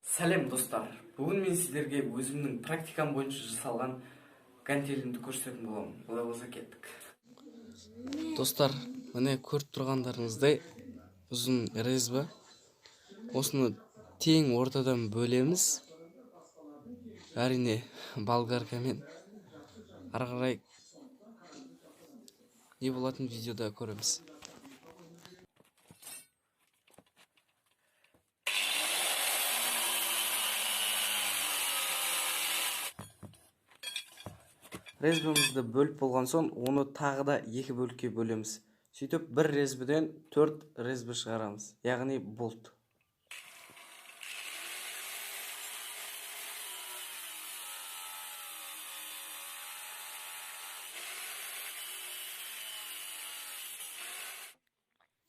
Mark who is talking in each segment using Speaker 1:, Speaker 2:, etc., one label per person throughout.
Speaker 1: Сәлем, достар! Бүгін мен сіздерге өзімнің практикам бойынша жасалған гантелімді көрсететін боламын. Олай болса, кеттік. Достар, міне, көріп тұрғандарыңыздай, ұзын резьба. Осыны тең ортадан бөлеміз, әрине, болгаркамен. Ары қарай не болатын, видеода көреміз. Резьбамызды бөліп болған соң, оны тағы да екі бөлікке бөлеміз. Сөйтіп, бір резьбіден төрт резьба шығарамыз, яғни болт.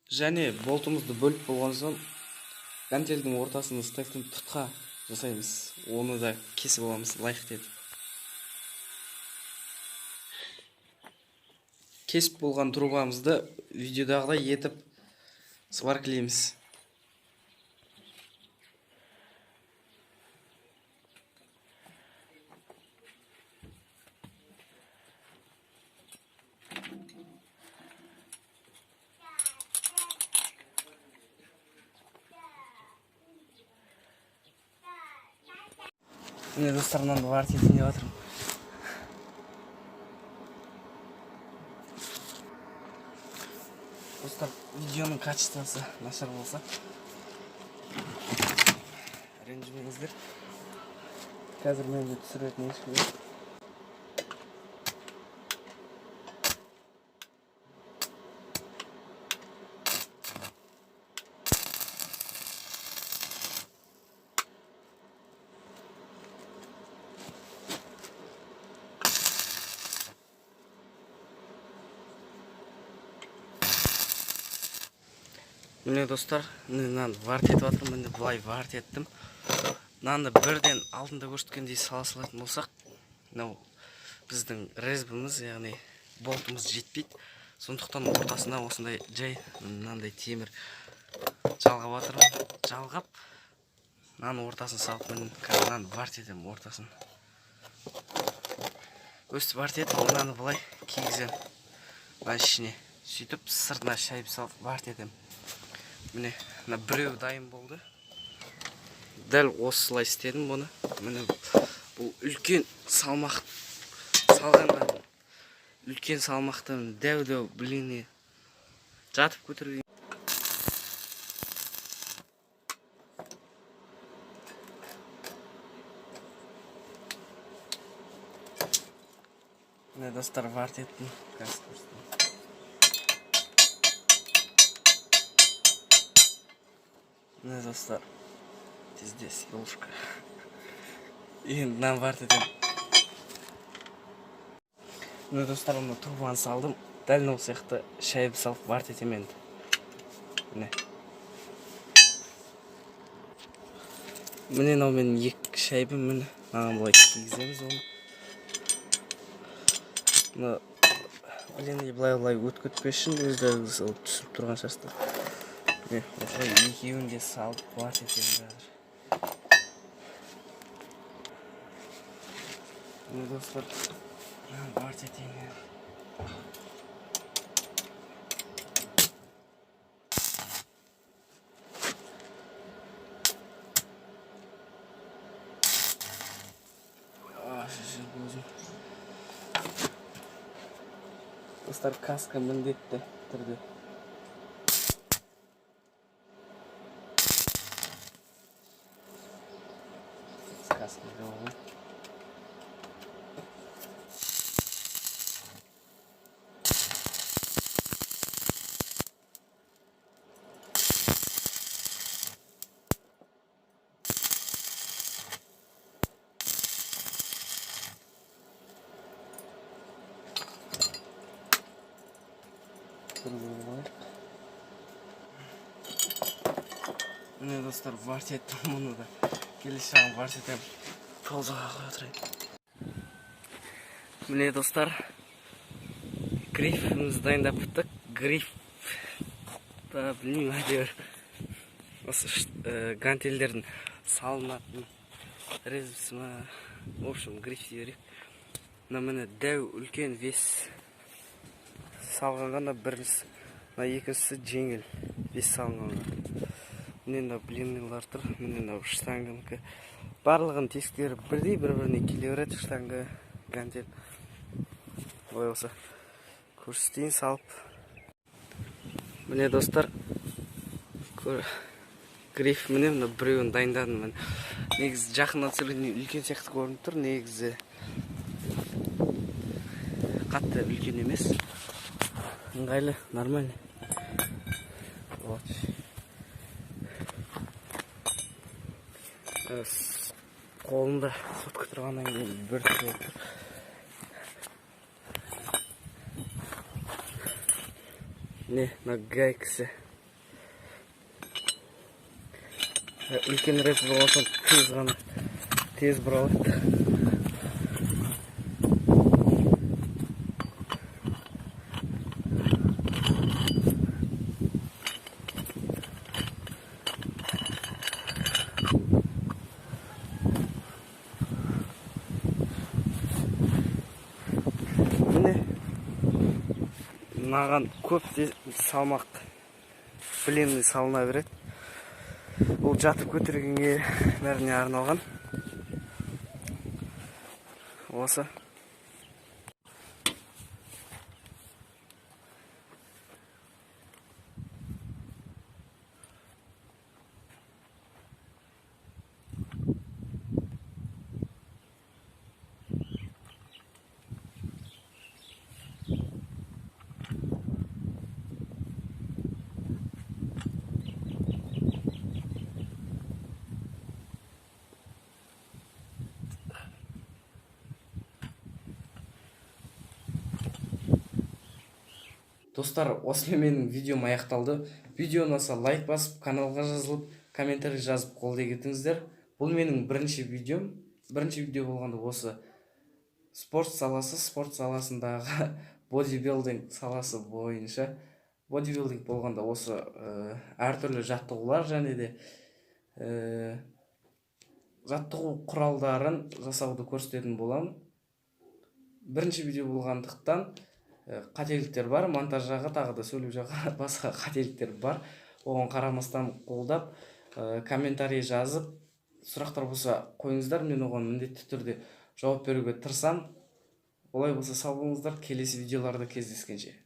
Speaker 1: Және болтымызды бөліп болған соң, гантельдің ортасын ұстайтын тұтқа жасаймыз. Оны да кесіп аламыз лайықты етіп. Кесіп болған трубамызды видеодағыдай етіп сваркілейміз. Міне, достар, мынаны варить етейін деп жатырмын. Достар, видеоның качествосы нашар болса, ренжімеңіздер. Қазір менде түсіретін ешкім жоқ. Міне, достар, міне, мынаны варить етіп жатырмын. Міне, былай варить еттім. Мынаны бірден алдында көрсеткендей сала салатын болсақ, мынау біздің резьбіміз, яғни болтымыз жетпейді. Сондықтан ортасына осындай жай мынандай темір жалғап жатырмын. Жалғап, мынаның ортасын салып, міне, қазір мынаны варить етемін. Ортасын өстіп варить етіп, мынаны былай кигіземін мына ішіне. Сөйтіп, сыртына шайып салып, варить етемін. Міне, мына біреу дайын болды. Дәл осылай істедім бұны. Міне, бұл үлкен салмақ салғаннан, үлкен салмақтан дәу дәу блины жатып көтерген. Міне, достар, варить еттім. Қазір көрсетемін. Міне, достар, здесь елушка. Енді мынаны варить етемін. Міне, достар, мына трубаны салдым. Дәл мынау сияқты шайып салып, варить етемін енді. Міне, міне, мынау менің екі шайбым. Міне, мынаған былай кигіземіз оны. Мына блин, былай былай өтіп кетпес үшін, өздеріңіз ол түсініп тұрған шығарсыздар. Міне, осылай екеуін де салып, варить етемін қазір. Міне, достар, мынаны варить етейін енді. А, өзім. Достар, каска міндетті түрде. Каска алайын. Бір бөліп алайық. Міне, достар, варить еттім мұны да. Келесі жағын варить етемін. Паузаға қоя тұрайын. Міне, достар, грифімізді дайындап біттік. Гриф Па, білмеймін, әйтеуір осы гантельдердің салынатын резьбісі ма, в общем, гриф дей берейік. Мына, міне, дәу үлкен вес салғанға мына біріншісі, мына екіншісі жеңіл вес салынғанға. Міне, мына блинныйлар тұр, міне, мынау штанганікі. Барлығының тесіктері бірдей, бір біріне келе береді, штанга, гантель. Олай болса, көрсетейін салып. Міне, достар, гриф, міне, мына біреуін дайындадым мен. Негізі жақыннан түсіргенде үлкен сияқты көрініп тұр, негізі қатты үлкен емес. Ыңғайлы, нормально. Вот. Қолымда сотка тұрғаннан кейін бір түрлі болып тұр. Міне, мына гайкасы. Үлкен рез болған соң тез ғана, тез бұралады. Міне, мынаған көп салмақ блинный салына береді. Ол жатып көтергенге бәріне арналған. Осы. Достар, осымен менің видеом аяқталды. Видео ұнаса, лайк басып, каналға жазылып, комментарий жазып қолдай кетіңіздер. Бұл менің бірінші видеом. Бірінші видео болғанда осы спорт саласы, спорт саласындағы бодибилдинг саласы бойынша. Бодибилдинг болғанда осы әртүрлі жаттығулар және де жаттығу құралдарын жасауды көрсететін боламын. Бірінші видео болғандықтан қателіктер бар, монтаж жағы, тағы да сөйлеу жағы, басқа қателіктер бар. Оған қарамастан қолдап, комментарий жазып, сұрақтар болса қойыңыздар, мен оған міндетті түрде жауап беруге тырысамын. Олай болса, сау болыңыздар, келесі видеоларда кездескенше.